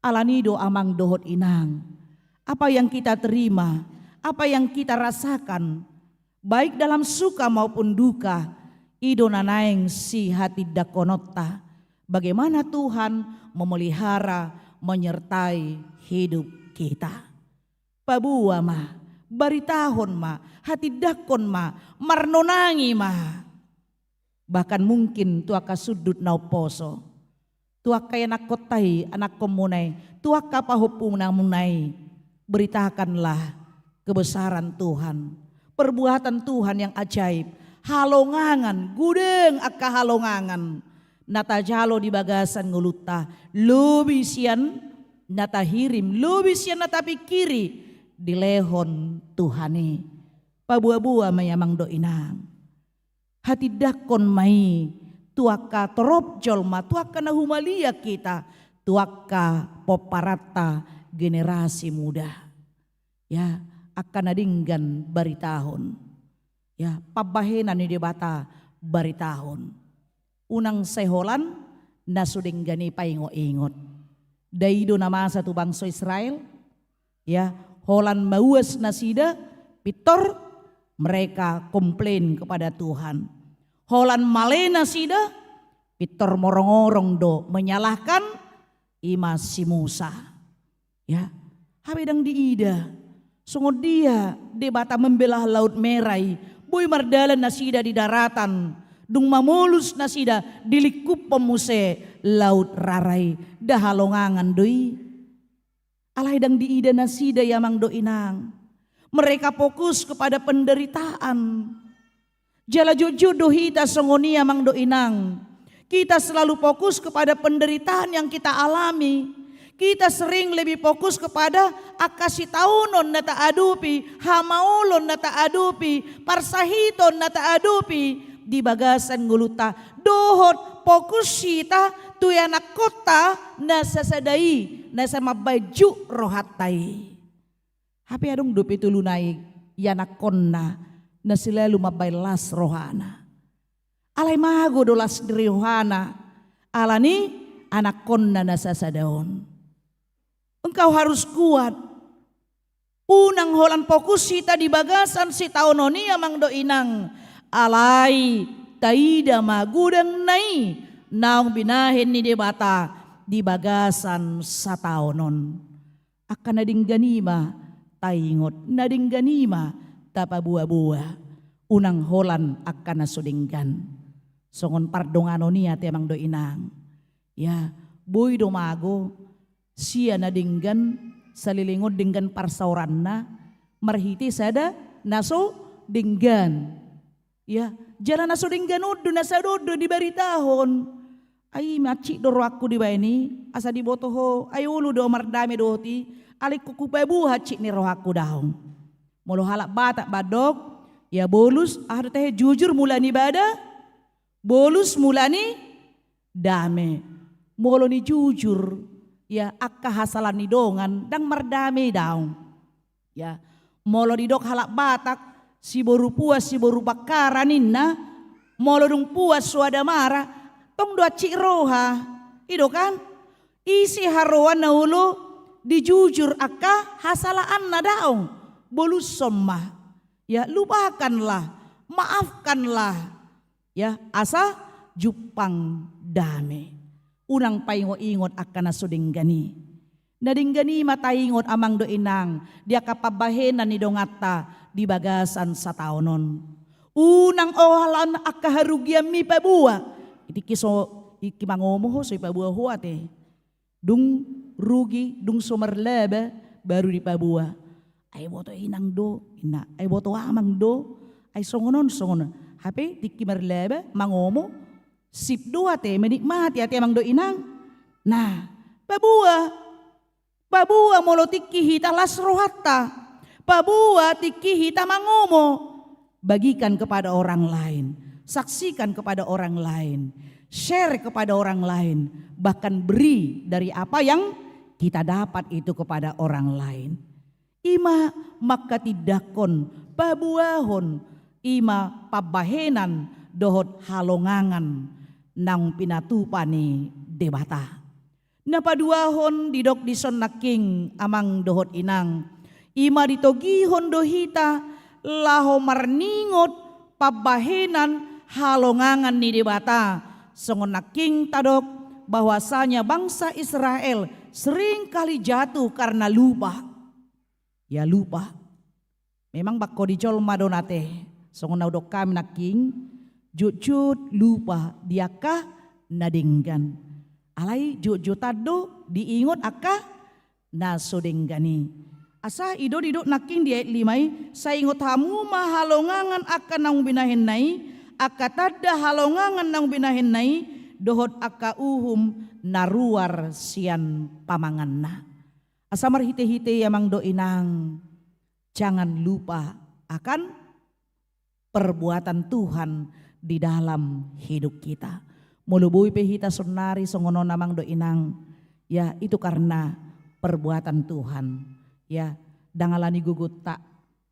Alani do amang dohot inang, apa yang kita terima, apa yang kita rasakan, baik dalam suka maupun duka, i do na naeng sihatindangkononta. Bagaimana Tuhan memelihara, menyertai hidup kita. Paboa ma, baritahon ma, hatindangkon ma, marnonangi ma. Bahkan mungkin tu angka sundut na umposo, tu angka ianakkonta i, anakkonmuna i, tu angka pahompunamuna i, beritakanlah kebesaran Tuhan, perbuatan Tuhan yang ajaib, halongangan, godang angka halongangan na tajalo di bagasan ngolunta, lobi sian na tahirim, lobi sian na tapingkiri, dilehon Tuhan i. Paboaboa ma i amang dohot inang. Hatindangkon ma i tu angka torop jolma, tu angka na humaliang hita, tu angka pomparanta generasi muda. Ya, angka na denggan baritahon. Ya, pambahenan ni Debata baritahon. Unang sai holan na so denggan i paingotingot. Dai do na masa tu bangso Israel. Ya, holan mauas nasida, pintor mereka komplain kepada Tuhan. Holan male nasida, pintor morongorong do menyalahkan, i ma si Musa. Ya, hape ndang diida songon dia Debata membelah Laut Merah i, boi mardalan nasida di daratan, dung mamolus nasida dilingkuphon muse Laut Rara i, nda halongangan do i. Alai ndang diida nasida i amang dohot inang. Mereka fokus kepada penderitaan. Jala jotjot do hita songon i amang dohot inang. Kita selalu fokus kepada penderitaan yang kita alami. Kita sering lebih fokus kepada angka sitaonon na taadopi, hamaolon na taadopi, parsahiton na taadopi di bagasan ngolunta. Dohot fokus hita tu ianakkonta na sasada i, na sai mambaen juk rohanta i. Hape adong dope tolu nai ianakkonna na selalu mambaen las rohana. Alai mago do las ni rohana, alani anakkonna na sasada on. Engkau harus kuat. Unang holan fokus hita di bagasan sitaonon i amang dohot inang. Alai taida ma godangna i naung binahen ni Debata di bagasan sataon on. Angka na denggan i ma taingot, na denggan i ma tapaboaboa. Unang holan angka na so denggan. Songon pardonganon i ate amang dohot inang. Ya, boi do mago sia na denggan, saleleng on denggan parsaoranna, marhite sada na so denggan. Ya, jala na so denggan on do, na sada on do dibaritahon. Ai hansit do rohangku dibaen i, asa diboto ho, ai olo do mardame dohot i, alai ingkon hupaboa hansit ni rohangku daong. Molo halak Batak mandok, ya bolus, aha do tahe, jujur mula ni bada, bolus mula ni dame. Molo ni jujur, Ya, angka hasala ni dongan, ndang mardame daong. Ya, molo didok halak Batak, siboru puas, siboru pangkara ninna, molo dung puas soada mara, tong do hansit roha. I do kan? Ise haroa na olo dijujur angka hasalaanna daong, bolushon ma. Ya, lupakanlah, maafkanlah. Ya, asa jumpang dame. Unang paingot-ingot angka na so denggan i. Na denggan i ma taingot amang dohot inang, di angka pambahenan ni donganta di bagasan sataon on. Unang ohalan angka harugianmi paboa. Tingki so, tingki mangomo ho so dipaboa ho ate. Dung rugi, dung so marlaba, baru dipaboa. Ai boto inang do, inna. Ai boto amang do, ai songon on, songon on. Hape tingki marlaba, mangomo, sip do ate, menikmati ate amang dohot inang. Nah, paboa. Paboa molo tingki hita las rohanta. Paboa tingki hita mangomo. Bagikan kepada orang lain. Saksikan kepada orang lain. Share kepada orang lain. Bahkan beri dari apa yang kita dapat itu kepada orang lain. I ma mangkatindangkon, paboahon, i ma pambahenan dohot halongangan naung pinatupa ni Debata. Na paduahon didok dison nangkin amang dohot inang, i ma ditogihon do hita laho marningot pambahenan halongangan ni Debata, songon nangkin tadok bahwasanya bangsa Israel sering kali jatuh karena lupa. Ya, lupa. Memang bangko di jolma do na ate, songon na hudok hami nangkin, jotjot lupa di angka na denggan. Alai jotjotan do diingot angka na so denggan i. Asa i do didok nangkin di ayat lima i, sai ingot hamu ma halongangan angka naung binahenna i, angka tanda halongangan naung binahenna i, dohot angka uhum na ruar sian pamanganna. Asa marhitehite i amang dohot inang, jangan lupa akan perbuatan Tuhan di dalam hidup kita. Molo boi pe hita saonnari songon on amang dohot inang, ya itu karena perbuatan Tuhan. Ya, ndang alani gogonta.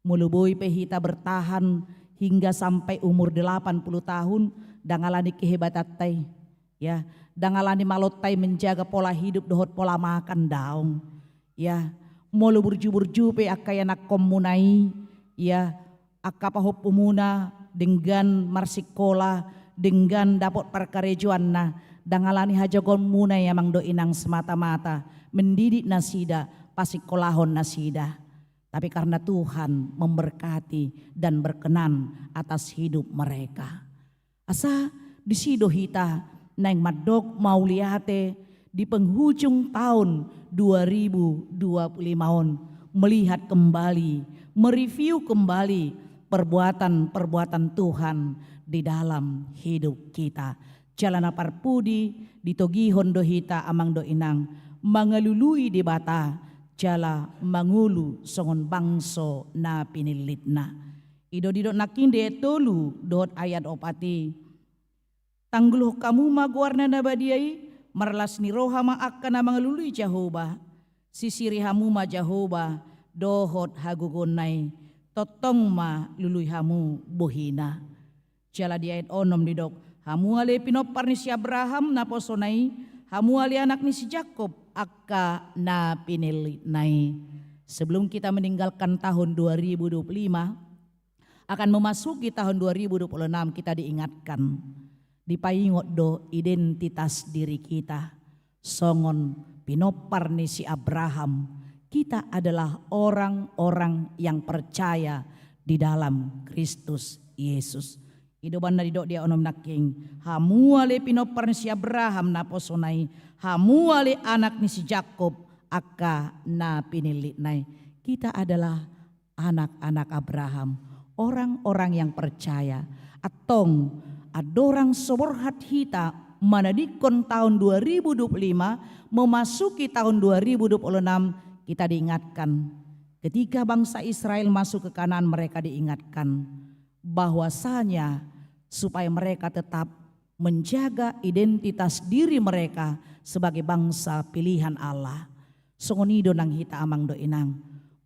Molo boi pe hita bertahan hingga sampai umur delapan puluh tahun, ndang alani kehebatanta i. Ya, ndang alani malonta i menjaga pola hidup dohot pola makan daong. Ya, molo burju-burju pe angka ianakkonmuna i, ya, angka pahompumuna denggan marsikola, denggan dapot parkarejoanna, ndang alani hajagonmuna i amang dohot inang semata-mata mendidik nasida, pasikolahon nasida. Tapi karena Tuhan memberkati dan berkenan atas hidup mereka. Asa disi do hita naeng mandok mauliate di penghujung tahun dua ribu dua puluh lima on, melihat kembali, mereview kembali perbuatan-perbuatan Tuhan di dalam hidup kita. Jala na parpudi ditogihon do hita amang dohot inang mangalului Debata jala mangolu songon bangso na pinillitna. I do didok nangkin di ayat tolu dohot ayat opat i. Tanggulhon hamu ma goarna na badia i, marlas ni roha ma angka na mangalului Jahowa. Sisiri hamu ma Jahowa dohot hagogoonna i, tongtong ma lului hamu bohina. Jala di ayat onom didok, hamu ale pinompar ni si Abraham naposona i, hamu ale anak ni si Jakob angka na pinillitna i. Sebelum kita meninggalkan tahun dua ribu dua puluh lima, akan memasuki tahun dua ribu dua puluh enam, kita diingatkan, dipaingot do identitas diri kita. Songon pinompar ni si Abraham, kita adalah orang-orang yang percaya di dalam Kristus Yesus. I do umbahen na didok di ayat onom nangkin, hamu ale pinompar ni si Abraham naposona i, hamu ale anak ni si Jakob angka na pinillitna i. Kita adalah anak-anak Abraham, orang-orang yang percaya. Antong, andorang so borhat hita manadingkon tahun dua ribu dua puluh lima, memasuki tahun dua ribu dua puluh enam, kita diingatkan. Ketika bangsa Israel masuk ke Kanaan, mereka diingatkan bahwasanya supaya mereka tetap menjaga identitas diri mereka sebagai bangsa pilihan Allah. Songon i do nang hita amang dohot inang.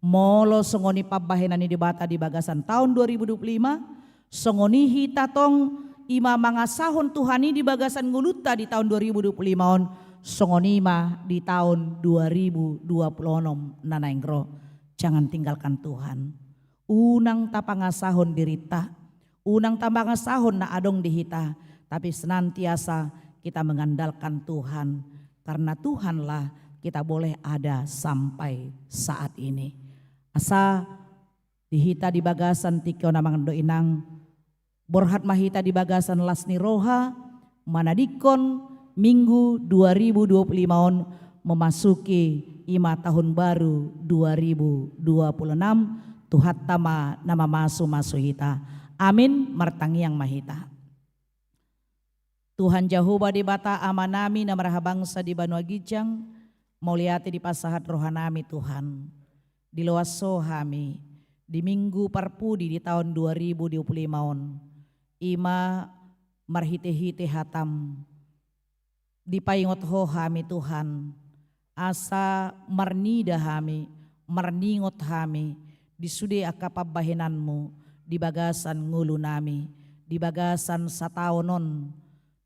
Molo songon i pambahenan ni Debata di bagasan taon dua ribu dua puluh lima, songon i hita tong i ma mangasahon Tuhan i di bagasan ngolunta di taon dua ribu dua puluh lima on, songon i ma di taon dua ribu dua puluh onom na naeng ro. Jangan tinggalkan Tuhan. Unang tapangasahon dirinta, unang tapangasahon na adong di hita, tapi senantiasa kita mengandalkan Tuhan. Karena Tuhanlah kita boleh ada sampai saat ini. Asa di hita di bagasan tingki on amang dohot inang, borhat ma hita di bagasan las ni roha, manadingkon Minggu dua ribu dua puluh lima on memasuki i ma tahun baru dua ribu dua puluh enam, Tuhanta ma na mamasu-masu hita. Amin, martangiang ma hita. Tuhan Jahowa Debata Amanami na marhabangsa di banua ginjang, mauliate dipasahat rohanami Tuhan. Diloas Ho hami di Minggu parpudi di taon dua ribu dua puluh lima on, i ma marhite-hite hataM. Dipaingot Ho hami Tuhan, asa marnida hami, marningot hami di sude angka pambahenanMu di bagasan ngolunami, di bagasan sataon on.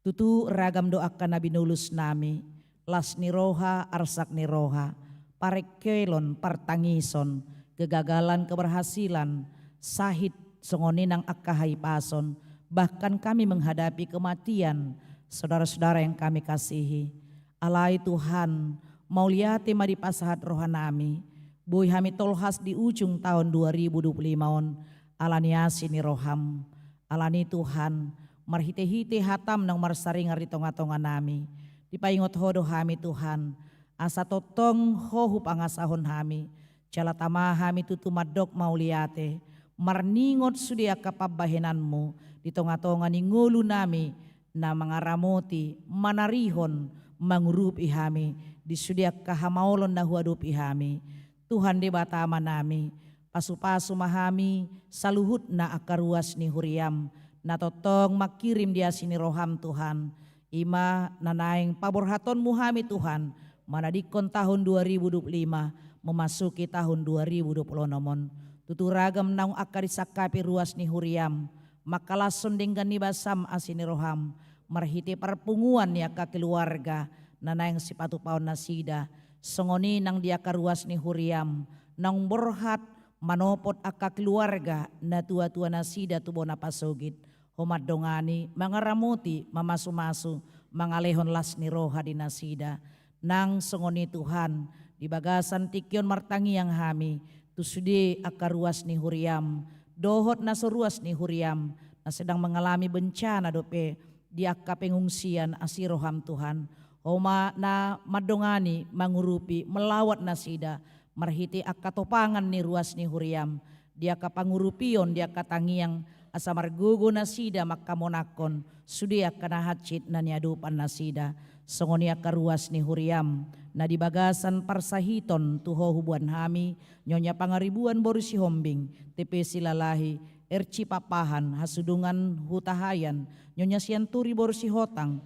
Tutu ragam do angka na binolusnami, las ni roha, arsak ni roha, parengkelon, partangison, kegagalan, keberhasilan, sahit, songon i nang angka hahipason, bahkan kami menghadapi kematian, saudara-saudara yang kami kasihi. Alai Tuhan, mauliate ma dipasahat rohanami, boi hami tolhas di ujung taon dua ribu dua puluh lima on, ala ni asi ni rohaM. Ala ni Tuhan, marhite-hite hataM naung marsaringar di tonga-tonganami. Dipaingot Ho do hami Tuhan, asa tongtong Ho hupangasahon hami, jala tama hami tutu mandok mauliate, marningot sude angka pambahenanMu di tonga-tonga ni ngolunami, na mangaramoti, manarihon, mangurupi hami di sude angka hamaolon na huadopi hami. Tuhan Debata Amanami, pasu-pasu ma hami saluhutna angka ruas ni huriaM, na tongtong mangkirim di asi ni rohaM Tuhan. I ma na naeng paborhatonMu hami Tuhan, manadingkon tahun dua ribu dua puluh lima memasuki tahun dua ribu dua puluh onom on. Tutu ragam naung angka disangkapi ruas ni huriaM, mangkalashon denggan ni basaM asi ni rohaM, marhite parpunguan ni angka keluarga na naeng sipatupaon nasida, songon i nang di angka ruas ni huriaM, naung borhat manopot angka keluarga na tua-tua nasida tu bona pasogit. Ho mandongani, mangaramoti, mamasu-masu, mangalehon las ni roha di nasida. Nang songon i Tuhan, di bagasan tingki on martangiang hami tu sude angka ruas ni huriaM, dohot na so ruas ni huriaM, na sedang mengalami bencana dope di angka pengungsian, asi rohaM Tuhan. Ho ma na mandongani, mangurupi, melawat nasida, marhite angka topangan ni ruas ni huriaM, di angka pangurupion, di angka tangiang, asa margogo nasida mangkamonangkon sude angka na hansit na niadopan nasida. Songon i angka ruas ni huriaM, na di bagasan parsahiton tu Ho huboan hami, Nyonya Pangaribuan boru Sihombing, T P Silalahi, R C Pakpahan, Hasudungan Hutahaean, Nyonya Sianturi boru Sihotang,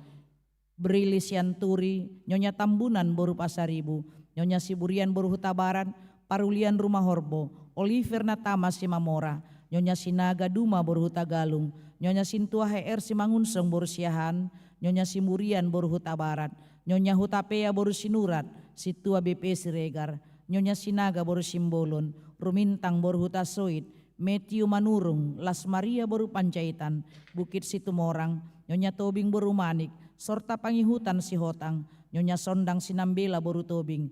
Brili Sianturi, Nyonya Tambunan boru Pasaribu, Nyonya Siburian boru Hutabarat, Parulian Rumahorbo, Oliver Natama Simamora, Nyonya Sinaga Duma boru Hutagalung, Nyonya Sintua H R Simangunsong boru Siahaan, Nyonya Siburian boru Hutabarat, Nyonya Hutapea boru Sinurat, Sintua B P Siregar, Nyonya Sinaga boru Simbolon, Rumintang boru Hutasoit, Matthew Manurung, Las Maria boru Panjaitan, Bukit Situmorang, Nyonya Tobing boru Manik, Sorta Pangihutan Sihotang, Nyonya Sondang Sinambela boru Tobing,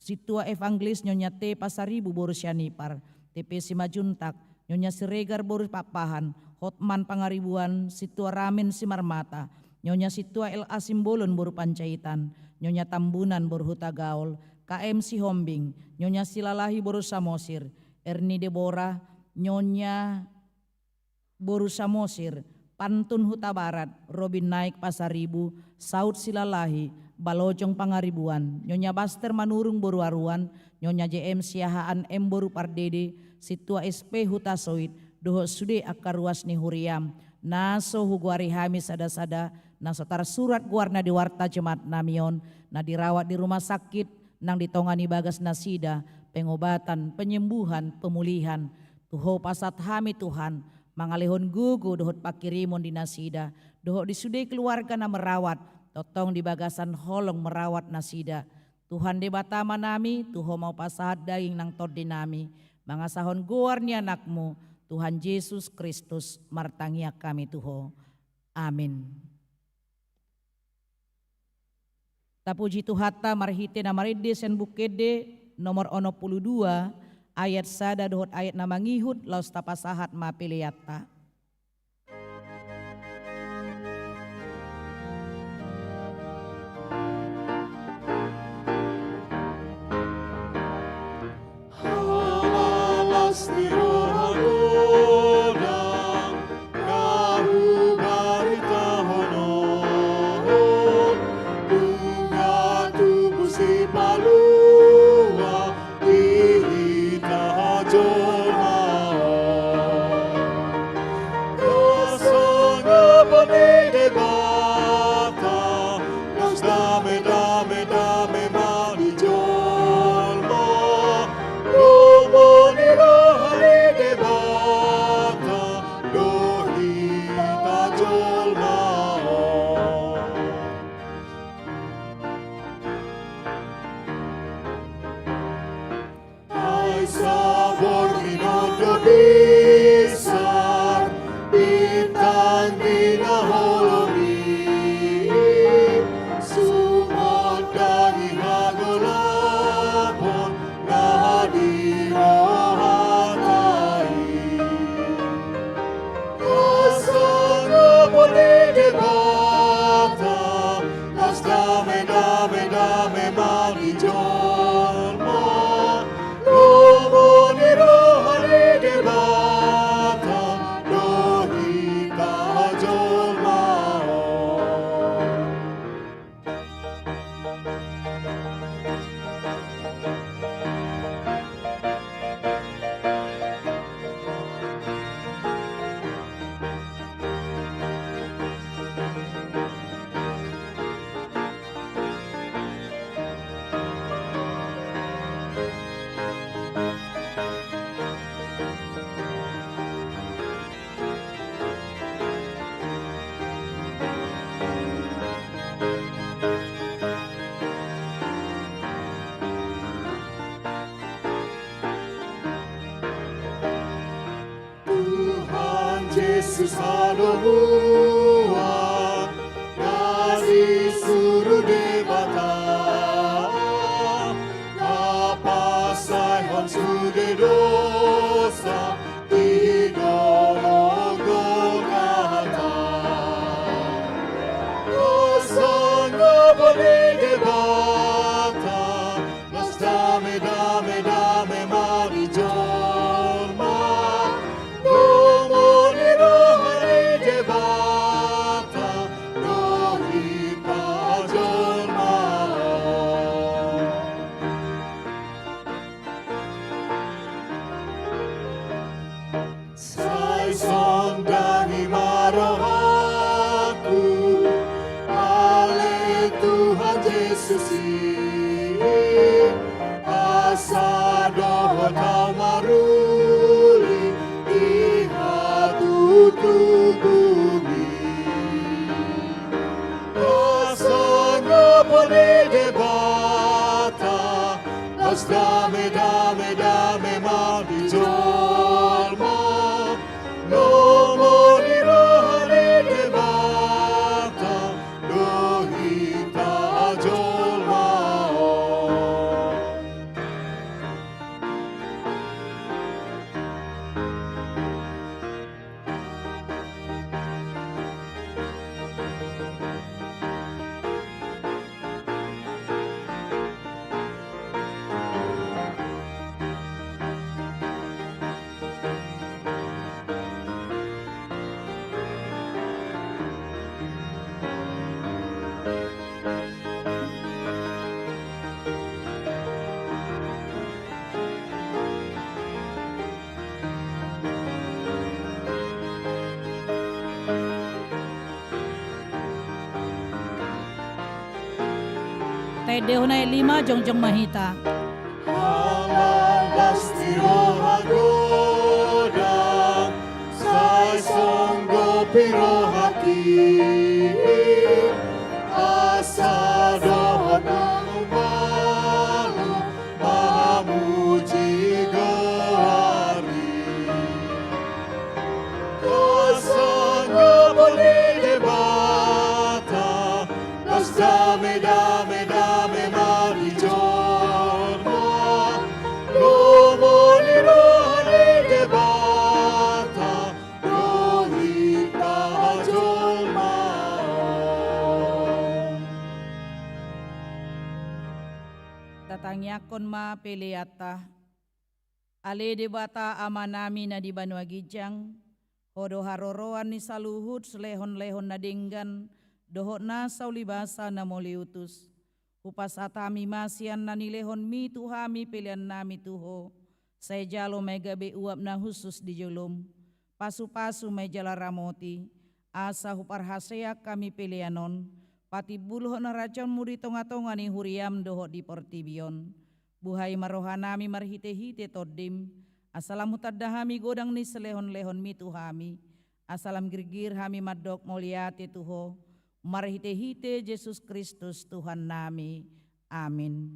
Sintua Evangelis Nyonya T Pasaribu boru Sianipar, T P Simajuntak, Nyonya Siregar boru Pakpahan, Hotman Pangaribuan, Sintua Ramen Simarmata, Nyonya Sintua L A Simbolon boru Panjaitan, Nyonya Tambunan boru Hutagaol, K M Sihombing, Nyonya Silalahi boru Samosir, Erni Debora, Nyonya boru Samosir, Pantun Hutabarat, Robin Naik Pasaribu, Saud Silalahi, Balojong Pangaribuan, Nyonya Baster Manurung boru Aruan, Nyonya J M Siahaan M boru Pardede, Sintua S P Hutasoit, dohot sude angka ruas ni huriaM, Na so hugoari hami sada-sada na so tarsurat goarna di warta jemaat nami on, na dirawat di rumah sakit, nang di tonga ni bagas nasida, pengobatan, penyembuhan, pemulihan. Tu Ho pasahat hami Tuhan, mangalehon gogo dohot panghirimon di nasida, dohot di sude keluarga na merawat, tongtong di bagasan holong merawat nasida. Tuhan Debata Amanami, tu Ho ma hupasahat daging nang tondinami, mangasahon goar ni Anakmu, Tuhan Jesus Kristus, martangiang hami tu Ho. Amin. Tapuji Tuhanta marhite na marende sian Buku Ende nomor onom pulu dua, ayat sada dohot ayat na mangihut, laos tapasahat ma peleanta. Las ni roha godang na hubaritahon on, nunga tubu Sipalua di hita jolma on. Hasangapon ni Debata, las dame, dame, dame ma di jolma. Lomo ni roha ni Debata do hita jolma on. Ai saborngin on do bisar bintang di na holong i, sumondangi hagolapon na di rohanta i. Hasangapon ni Debata, las dame, dame, dame ma di jolma. Lomo ni roha ni Debata do hita jolma on. Tuhan Jesus hadomuan na disuru Debata, na pasaehon sude dosa di dolok Golgata. Hasangapon ni Debata, las dame, dame, dame ma di jolma. Lomo ni roha ni Debata do hita jolma on. Sai sondangi ma rohangku, ale Tuhan Jesus i, asa dohot au maruli di hatutubu i. Hasangapon ni Debata, las dame, dame, dame ma di jolma. Lomo ni roha ni Debata do hita jolma on. Taendehon ayat lima, jongjong ma hita. Ala las ni roha godang, sai songgop i rohangki, asa dohot na umbahen mamuji goarMi. Hasangapon ni Debata, las dame, dame, dame ma di jolma. Lomo ni roha ni Debata do hita jolma on. Tatangiangkon ma peleanta. Ale Debata Amanami na di banua ginjang, Ho do haroroan ni saluhut silehonlehon na denggan dohot nasa ulibasa na mauliutus. Hupasahat hami ma sian na nilehonMi tu hami peleannami tu Ho, sai jalo ma i gabe uap na hushus di joloM. Pasupasu ma i jala ramoti, asa huparhaseang hami pelean on patimbulhon harajaonMu di tongatonga ni huriaM dohot di portibi on. Buhai ma rohanami marhitehite TondiM, asa lam hutanda hami godang ni silehonlehonMi tu hami, asa lam girgir hami mandok mauliate tu Ho, marhitehite Jesus Kristus Tuhannami. Amin.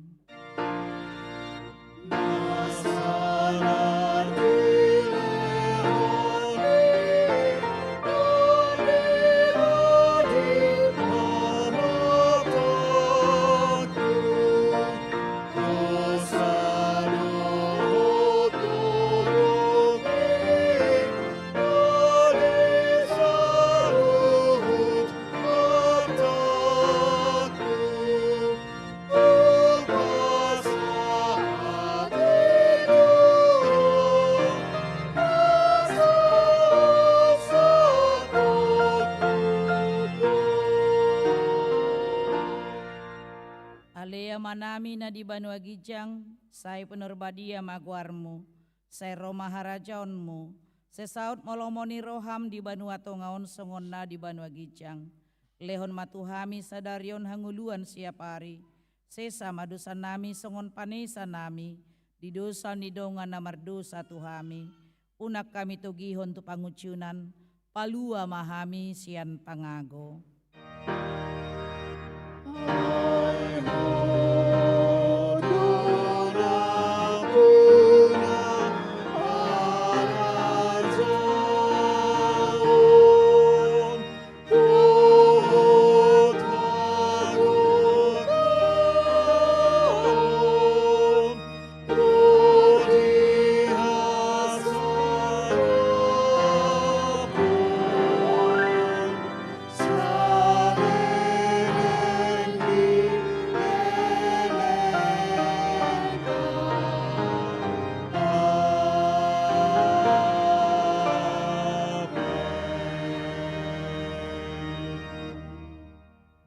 Ale Amanami na di banua ginjang, sai pinarbadia ma goarMu, sai ro ma harajaonMu, sai saut ma lomo ni rohaM di banua tonga on songon na di banua ginjang. Lehon ma tu hami sadari on hangoluan siapari, sesa ma dosanami songon panesanami di dosa ni dongan na mardosa tu hami. Unang hami togihon tu pangunjunan, palua ma hami sian pangago.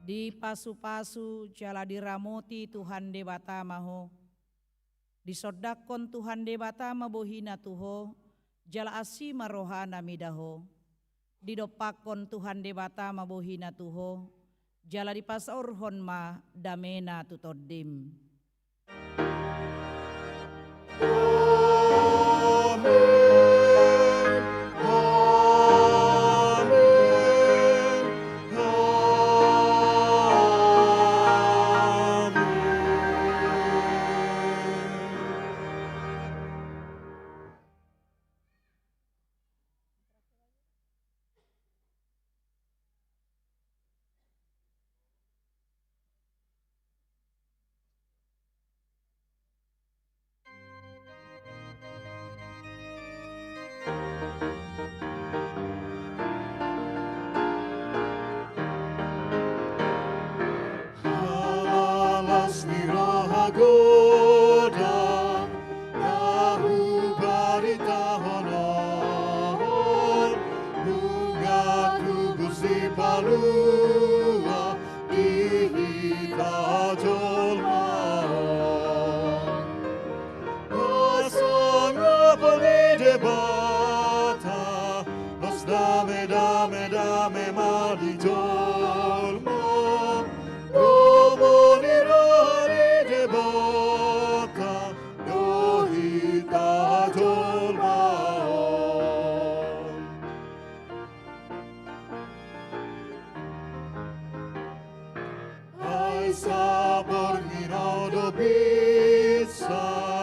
Dipasupasu jala diramoti Tuhan Debata ma ho. Disondangkon Tuhan Debata ma bohiNa tu ho, jala asi ma rohaNa mida ho. Didompakkon Tuhan Debata ma bohiNa tu ho, jala dipasaorhon ma dameNa tu tondim. Amen. Amen. Amen. Ala las ni roha godang na hubaritahon on, nunga tubu sipalua di hita jolma on. Hasangapon ni Debata, las dame, dame, dame ma di jolma. Lomo ni roha Borngin on do bisa